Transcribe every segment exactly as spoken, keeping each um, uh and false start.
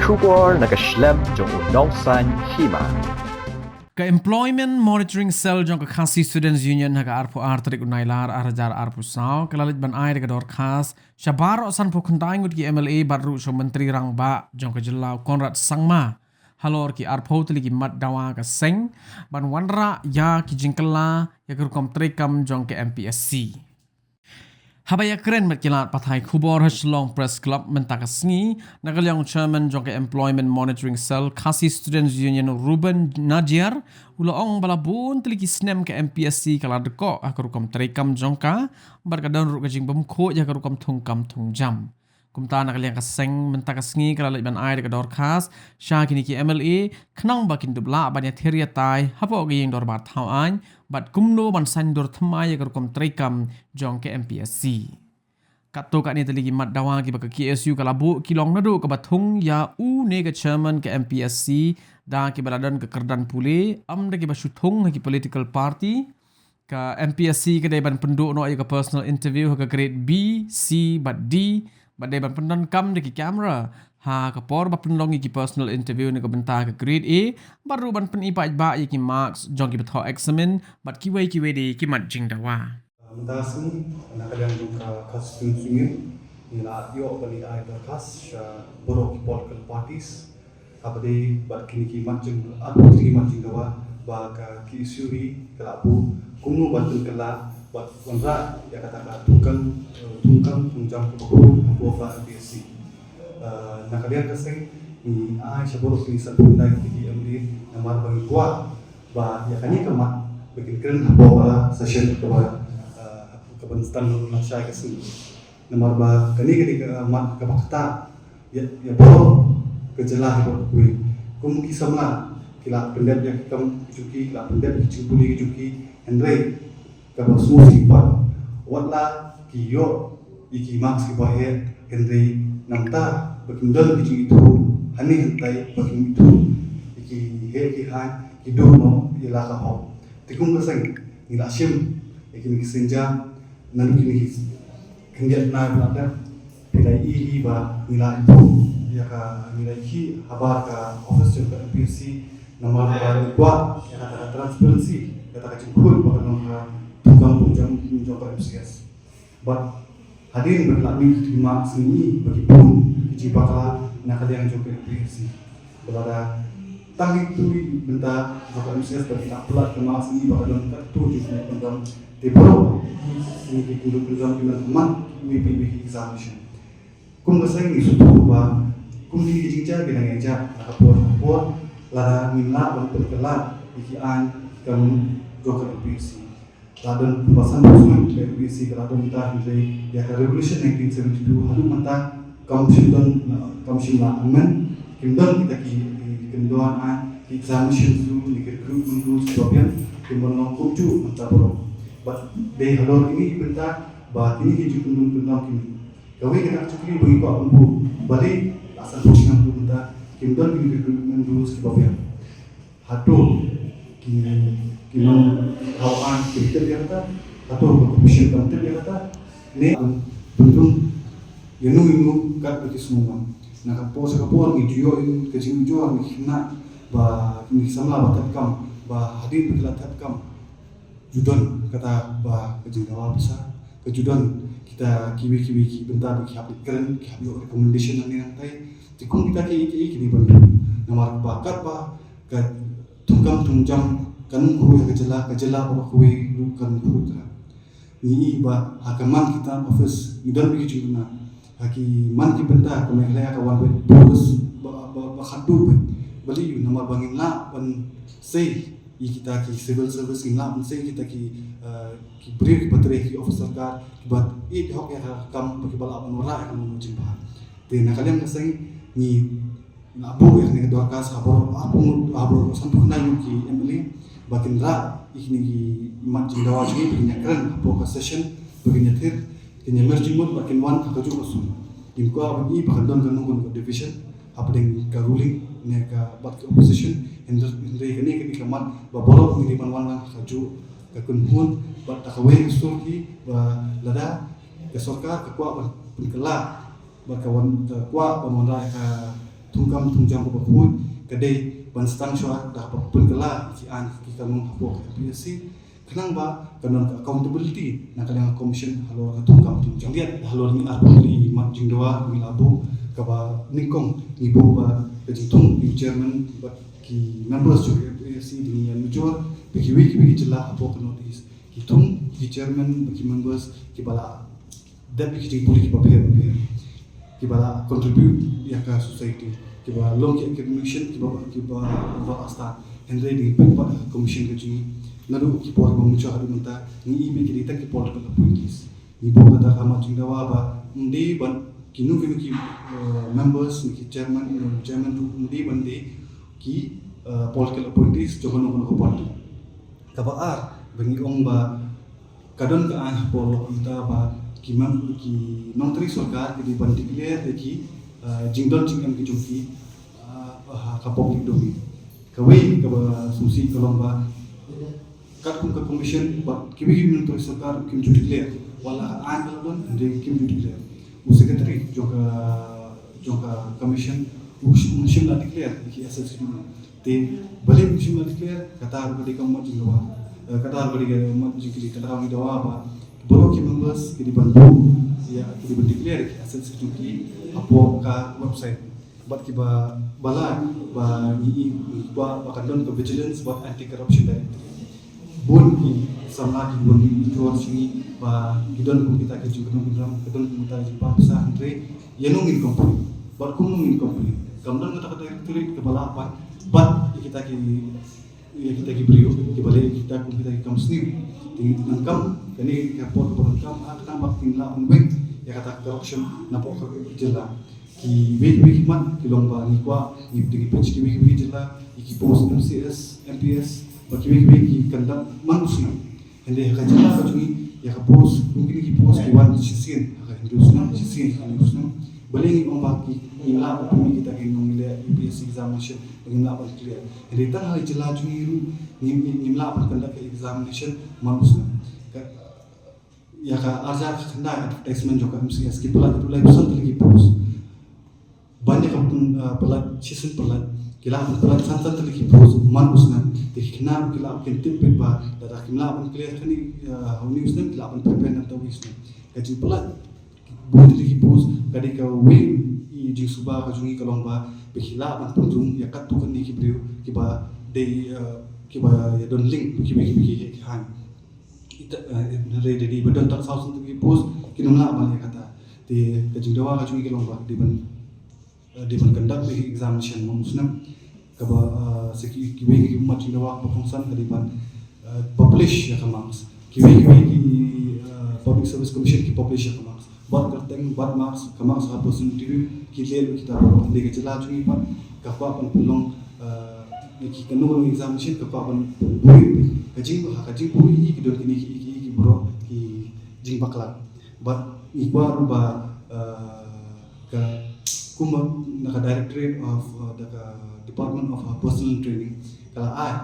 Khubor na ka shlem jong u Nongsaiñ Hima. Ka Employment Monitoring Cell jong ka Khasi Students Union ha ka arphew ar tarik u Nailar ar hajar arphew saw ka la leit ban ai da ka dorkhas sha baroh sanphew khyndai ngut ki M L A bad ruh sha u Myntri Rangbah jong ka jylla u Conrad Sangma halor ki arphew tylli ki mat dawa ka seng ban wanrah ïa ki jingkylla ïa ka rukom treikam jong ka M P S C. Haba ïakren bad ki lad pathai khubor ha Shillong Press Club mynta ka sngi, na ka liang u Chairman jong ka Employment Monitoring Cell Khasi Students Union Reuben Najiar u la ong ba la bun tylli ki snem ka M P S C ka la dkoh ha ka rukom treikam jong ka bad ka don ruh ka jingbymkhuid ïa ka rukom thungkam thungjam. Kumta na ka liang ka seng mynta ka sngi ka la leit ban ai da ka dorkhas sha kine ki M L A khnang ba kin dup lah ban ïathir ïatai hapoh ka ïing dorbar thaw aiñ bad kumno ban saiñdur thymmai ïa ka rukom treikam jong ka M P S C. Katto katne tylli ki mat dawa kiba ka K S U ka la buh ki long naduh kaba thung ïa u ne ka chairman ka M P S C da kiba la don ka kyrdan pule, ym da kiba shu thung ha ki political party. Ka M P S C ka dei ban pynduh noh ïa ka personal interview ha ka grade B, C bad D bad dei ban pyndonkam da ki camera ha ka por ba pynlong ïa ki personal interview na ka bynta ka grade A bad ruh ban pyni paidbah ïa ki marks jong kiba thoh eksamin bad kiwei kiwei de ki mat jingdawa. Mynta ka sngi na ka liang jong ka Khasi Students Union ngi la ïoh ban ai dorkhas sha baroh ki political parties. Haba dei bad kine ki mat jing, arphew tylli ki mat jingdawa ba ka K S U ka la buh kumno ban pynkylla bad wanrah ïa kata ka thungkam, eh, thungkam thungjam kaba khuid hapoh ka M P S C. Eh, na ka liang ka seng ngi ai sha baroh kine sanphew khyndai tylli ki M L A namar ba ngi kwah ba ïa kane ka mat ba kin kren hapoh ka session kaba, eh, kaban sdang lashai ka sngi. Namar ba kane ka dei ka mat kaba ktah ïa, ïa baroh ka jylla hi baroh kawei. Kum ki samla ki la pyndep ïa ki kam ki jong ki, ki la pyndep ïa ki jingpule ki jong ki, hynrei kaba sngewsih pat wat la ki ïoh ïa ki marks kiba heh, hynrei namar ba kim don ki jingithuh hangne hangtai, ba kim ithuh ïa ki heh ki haiñ, ki duh noh ïa la ka hok. Te kum ka seng ngi la shim ïa kine ki sienjam naduh kine ki khyndiat bnai ba la dep, phi la ïohi ba ngi la ïoh ïa ka, ngi la ïohi habar ka office jong ka M P S C namar ba ngi kwah ïa kata ka transparency, kata ka jingkhuid ba ka long ha thungkam thungjam jong ka M C S. Bad hadien ba ki la mih ki marks ngi ba ki bun ki jingbakla na ka liang jong ka M P S C. Ba lada tang ïa kito ki bynta jong ka M C S ba ki la palat ka marks ngi ba ka don katto katne ki kyndon, te baroh ngi ki kyndon kyndon ki nang mat kiwei pa kiwei ki examination. Kum ka seng ngi sngewthuh ba kum kine ki jingjia ki nang ïaid na ka por ka por lada ngim lah ban pynkylla ïa ki aiñ ki kanun jong ka M P S C. La don kumba san phew snem ka M P S C ka la don mynta, hynrei ïa ka revolution nineteen seventy-two haduh mynta kam shym don, kam shym la amend. Kim don kita ki, ki kyndon aiñ, ki examination rules ne ki recruitment rules kiba biang, kim don long kumjuh mynta baroh. Bad dei halor kine ki bynta ba kine ki jingkyndon kyndon kine. Kawei ka jingkylli ba ngi kwah ban buh, balei la san phew snem haduh mynta kim don kine ki recruitment rules kiba biang. Hato ki, ki nongthaw aiñ ki tip ïa kata? Hato ka commission kam tip ïa kata? Ne ban pynrung ïa no ïa no katba ki sngewbha. Na ka por sha ka por ngi ju ïoh ïa ka jingujor, ngi khynnah ba ngi samla ba thep kam, ba hadien ba ki la thep kam ju don kata ba ka jingdawa pisa, ka ju don kita kiwei kiwei ki bynta ba ki hap kren, ki hap ïoh recommendation nangne nangtai. Te kum kita kiei kiei ki dei ban pynrung namar ba katba ka thungkam thungjam kan khuid ha ka jylla, ka jylla baroh kawei ruh kan khuid. Ngi i ba ha ka man kita office ngi don bad ki jingduna ha ki man ki bynta ka Meghalaya ka wan bad bus ba, ba, ba khatduh bad. Balei? Namar ba ngim lah ban sei ïa kita ki civil service, ngim lah ban sei kita ki, eh, ki briew kiba trei, ki officer ka kiba ïeit hok ïa ka kam, ba kiba lah ban wanrah ïa ka jingbha. Te na ka liang ka seng ngi la buh ïa kane ka dorkhas ha baroh, ha baroh, ha baroh sanphew khyndai ngut ki M L A ba kin rah ïa kine ki mat jingdawa jong ngi, ba kin ïakren hapoh ka session, ba kin ïathir, kin ïamir jingmut, ba kin wan ha kajuh ka sur. Ngim kwah ban i ba kan don kano kano ka division hapdeng ka ruling ne ka bad ka opposition. Hynrei, hynrei kane ka dei ka mat ba baroh ngi dei ban wan lang ha kajuh ka kynhun bad ha kawei ka sur hi, ba lada ka sorkar ka kwah ban pynkylla bad ka wan, ka kwah ban wanrah ïa ka, Thungkam thungjam kaba khuid ka dei ban sdang shuwa da kaba pynkylla ki aiñ ki kanun hapoh ka M P S C, khnang ba kan don ka accountability na ka liang ka commission halor ka thungkam thungjam. Halor ngi arphew tylli ki mat jingdawa ngi la buh, kaba nyngkong ngi buh ba ka jingthung u chairman bad ki members jong ka M P S C, dei ngi ïa nujor ba kiwei kiwei ki jylla hapoh ka North East ki thung ki chairman bad ki members kiba la dep ki jingpule kiba pher bapher, kiba la contribute ïa ka society, kiba long ki academician kiba, kiba ba asta. Hynrei dei pynbeit ba ka commission ka jong ngi, naduh ki por ba mynta haduh mynta ngi ïohi ba ki dei tang ki political appointees. Ngi buh kata ka mat jingdawa ba ym dei ban kino kino ki, eh, members ne ki chairman ne chairman ruh ym dei ban dei ki, eh, political appointees jong kano kano ka party. Kaba ar ba ngi ong ba ka don ka aiñ hapoh lok mynta ba ki mem-, ki nongtrei sorkar ki dei ban declare ïa ki, eh, jingdon jingem ki jong ki, eh, ha ka public domain. Kawei kaba sngewsih ka long ba katkum ka commission bad kiwei kiwei ki nongtrei sorkar kim ju declare, wat la ka aiñ ka la don hynrei kim ju declare. U secretary jong ka, jong ka commission u sh-, um shym la declare ïa ki assets ki jong u. Te balei um shym la declare? Kata ruh ka dei ka mat jingdawa. Eh, kata ruh ka dei ka mat jingkylli, kata ruh ngi dawa ba baroh ki members ki dei ban buh ïa, ki dei ban declare ïa ki assets ki jong ki hapoh ka website. Bad kiba, ba la, ba ngi, ngi kwah ba kan don ka vigilance bad anti corruption directorate. Bun ki samla ki bun ki jur sha ngi ba ki don kum kita ki jingkynnoh kynram, ki don kum kita ki jingpang pisa, hynrei ïa no ngin complain bad kumno ngin complain? Kam don kata ka directorate kaba lah ban bat ïa kita ki, ïa kita ki briew kiba leh ïa kita kum kita ki kam sniew. Te ngi donkam kane ka por kaba donkam ha kata ba kin lah ban weng ïa kata ka corruption napoh ka jylla. Kiwei kiwei ki mat ki long ba ngi kwah ngi, ngi pynpeit kiwei kiwei ki jylla ïa ki post M C S, M P S, ba kiwei kiwei ki conduct man u snem. Hynrei ha ka jylla ka jong ngi ïa ka post, kum kine ki post ki wan shisien ha ka hynriew snem, shisien ha ka hynriew snem. Balei ngi ong ba ki, ngim lah ban pynmih kita ki nongleh U P S C examination ba ngim lah ban clear? Hynrei tang ha ka jylla jong ngi ruh ngim, ngim lah ban conduct ka examination man u snem. Ka, ïa ka arhajar khyndai advertisement jong ka M C S ki pyllait haduh laiphew san tylli ki post. Ban ïa ka, uh, pyllait, shisien pyllait, ki lah ban pyllait san san tylli ki post man u snem. Te ki khynnah ki lah ban tip beit ba lada kim lah ban clear kane, uh, ha une u snem, ki lah ban prepare na uwei u snem. Ka jingpyllait bun tylli ki post ka dei kawei i jingsuba ka jong ngi ka long ba ba ki lah ban pynrung ïa katto katne ki briew kiba dei, uh, kiba ïa don link bad kiwei kiwei ki, ki aiñ. Ita, eh, hynrei da dei ba don tang saw san tylli ki post, kim lah ban ïa kata. Te ka jingdawa ka jong ngi ka long ba dei ban, eh, dei ban conduct ïa ki examination man u snem. Kaba, eh, sa ki, kiwei ki mat jingdawa kaba kongsan ka dei ban, eh, publish ïa ka marks. Kiwei kiwei ki, eh, Public Service Commission ki publish ïa ka marks. Bad kyrteng, bad marks, ka marks ha ka personal interview ki leh ruh kita baroh. Hynrei ka jylla jong ngi pat ka kwah ban pynlong, eh, ïa ki kano kano examination ka kwah ban pynbuh. Ka jing, ha ka jingbuh hi ki don kine ki, ki, ki baroh ki jingbakla. Bad ngi kwah ruh ba, eh, ka, kumba na ka Directorate of, eh, da ka Department of, eh, Personnel Training ka la ai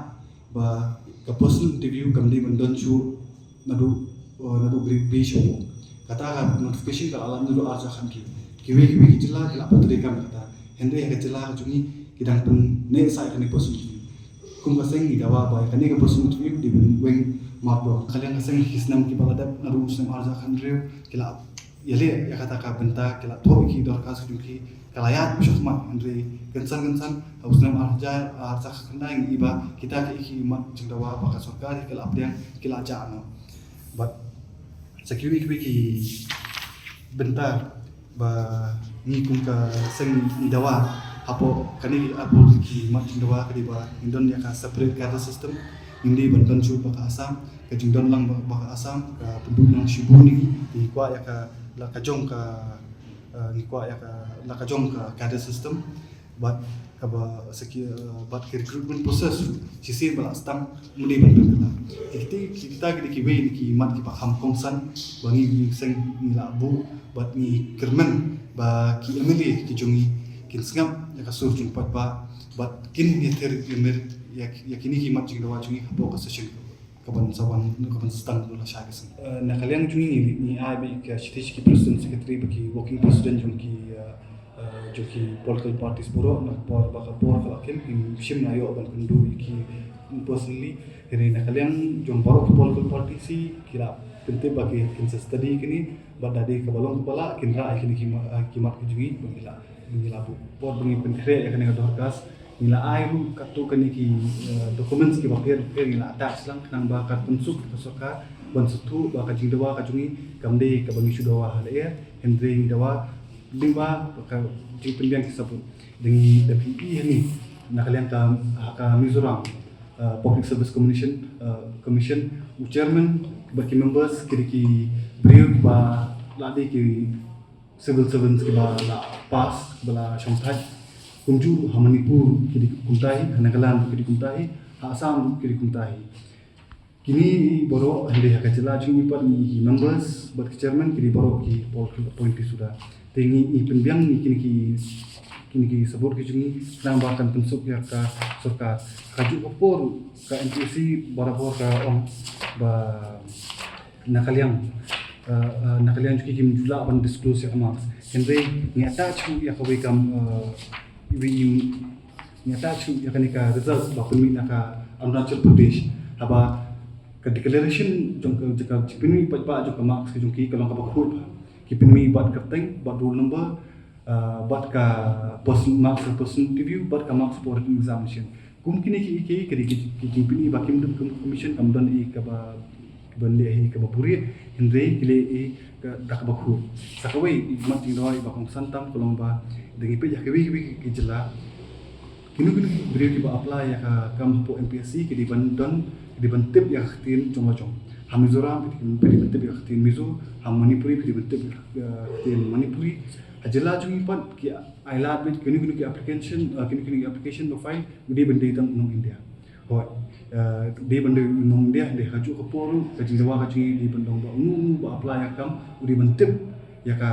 ba ka personal interview kam dei ban don shuh naduh, uh, naduh grade B shuh. Kata ka notification ka la lap naduh arhajar khathynriew. Kiwei kiwei ki jylla ki la pyntrei kam kata. Hynrei ha ka jylla ka jong ngi ki dang pyneh sa ïa kane ka personal interview. Kum ka seng ngi dawa ba ïa kane ka personal interview dei ban weng marwei. Ka liang ka seng ki snem kiba la dep naduh u snem arhajar khathynriew ki la ïaleh ïa kata ka bynta, ki la thoh ïa ki dorkhas ki jong ki, ka la ïaid shakhmat. Hynrei kynsan kynsan ha u snem arhajar, arhajar khatkhyndai ngi i ba kita ki, ki mat jingdawa ba ka sorkar hi ka la pdiang, ki la jah noh. Bad sa kiwei kiwei ki bynta ba ngi kum ka seng ngi dawa hapoh kane ki arphew tylli ki mat jingdawa ka dei ba ngin don ïa ka separate cadre system. Ngim dei ban don shuh ba ka Assam, ka jingdon lang ba, ba ka Assam ka pynduh lang shibun ïa ngi. Ngi kwah ïa ka la ka jong ka, eh, ngi kwah ïa ka la ka jong ka cadre system. Bad kaba sa ki, eh, bad ki recruitment process shisien ba la sdang mynne ban pynkylla. Kita, kita ki dei kiwei na ki mat kiba kham kongsan ba ngi, ngi seng ngi la buh bad ngi kyrmen ba ki M L A ki jong ngi kin sngap ïa ka sur jong paidbah bad kin ïathir ïa mer ïa, ïa kine ki mat jingdawa jong ngi hapoh ka session kaban sa wan, kaban sa sdang naduh lashai ka seng. Eh, na ka liang jong ngi ngi ai beit ka shithi sha ki president secretary bad ki working president jong ki, eh, eh, Jong ki political parties baroh, na ka por ba ka por ka la kem, kim shym la ïoh ban kynduh ïa ki personally. Hynrei na ka liang jong baroh ki political parties hi, ki la pyntip ba ki, kin sa study kine, bad da dei kaba long kaba lah, kin rah ïa kine ki ma-, ah, ki mat ki jong ngi, ba ngi la, ba ngi la buh por ba ngi pynkhreh ïa kane ka dorkhas. Ngi la ai ruh katto katne ki, eh, documents kiba pher pher, ngi la attach lang khnang ba kan pynsuk ka sorkar ban sngewthuh ba ka jingdawa ka jong ngi kam dei kaba ngi shu dawa ha lyer, hynrei ngi dawa lyngba ka jingpynbiang ki sabut. Da ngi da phi ïohi hangne na ka liang ka, ha ka Mizoram, eh, Public Service Commission, eh, Commission, u chairman bad ki members ki dei ki briew kiba la dei ki civil servants kiba la pass, kiba la shongthait. Kumjuh ha Manipur ki dei kumta hi, ha Nagaland ki dei kumta hi, ha Assam ki dei kumta hi. Kine baroh hynrei ha ka jylla jong ngi pat ngi ki members bad ki chairman ki dei baroh ki political appointee suda. Te ngi, ngi pynbiang ngi kine ki, kine ki sabut ki jong ngi khnang ba kan pynsuk ïa ka sorkar. Kajuh ka por ka M P S C barabor ka ong ba na ka liang, eh, eh, na ka liang jong ki kim ju lah ban disclose ïa ka marks. Hynrei ngi attach ïa kawei ka, eh, iwei i, ngi attach ïa kane ka result ba pynmih na ka Arunachal Pradesh. Haba ka declaration jong ka, jong ka jingpynmih paidbah jong ka marks ka jong ki ka long kaba khuid bha. Ki pynmih bad kyrteng, bad roll number, eh, bad ka person, marks ka personal interview, bad ka marks for written examination. Kum kine ki, ki, ki, ki, ki jingpynmih ba kim don, kum commission kam don ei kaba, ban leh ei kaba buhrieh, hynrei ki leh ei ka, da kaba khuid. Sa kawei i mat jingdawa iba kongsan tam ka long ba da ngi peit ïa kiwei kiwei ki jylla, kino kino ki briew kiba apply ïa ka kam hapoh M P S C ki dei ban don, ki dei ban tip ïa ka ktien jong la jong. Ha Mizoram ki dei ban tip ïa ka ktien Mizo, ha Manipuri ki dei ban tip ïa ka ktien Manipuri. Ha jylla jong ngi pat ki ai lad beit kino kino ki application, eh, kino kino ki application ba file, u dei ban dei tang u nong India. Hooid, eh, dei ban dei u nong India, dei ha kajuh ka por ruh ka jingdawa ka jong ngi dei ban long ba uno uno ba apply ïa ka kam u dei ban tip ïa ka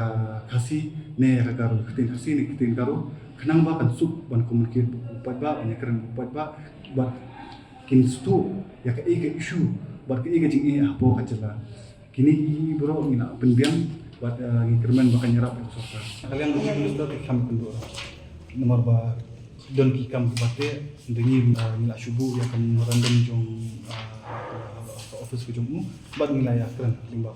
Khasi ne ïa ka Garo, ka ktien Khasi ne ka ktien Garo, khnang ba kan suk ban communicate bad u paidbah, ban ïakren bad u paidbah, bad kin sngewthuh ïa kaei ka issue bad kaei ka jingeh hapoh ka jylla. Kine ki baroh ngi la pynbiang bad, eh, ngi kyrmen ba kan ïarap ïa ka sorkar. Ka liang u Chief Minister ki kham kynduh namar ba don ki kam kiba teh, hynrei ngi, eh, ngi la shu buh ïa ka memorandum jong, eh, ka office ka jong u bad ngi la ïakren lyngba.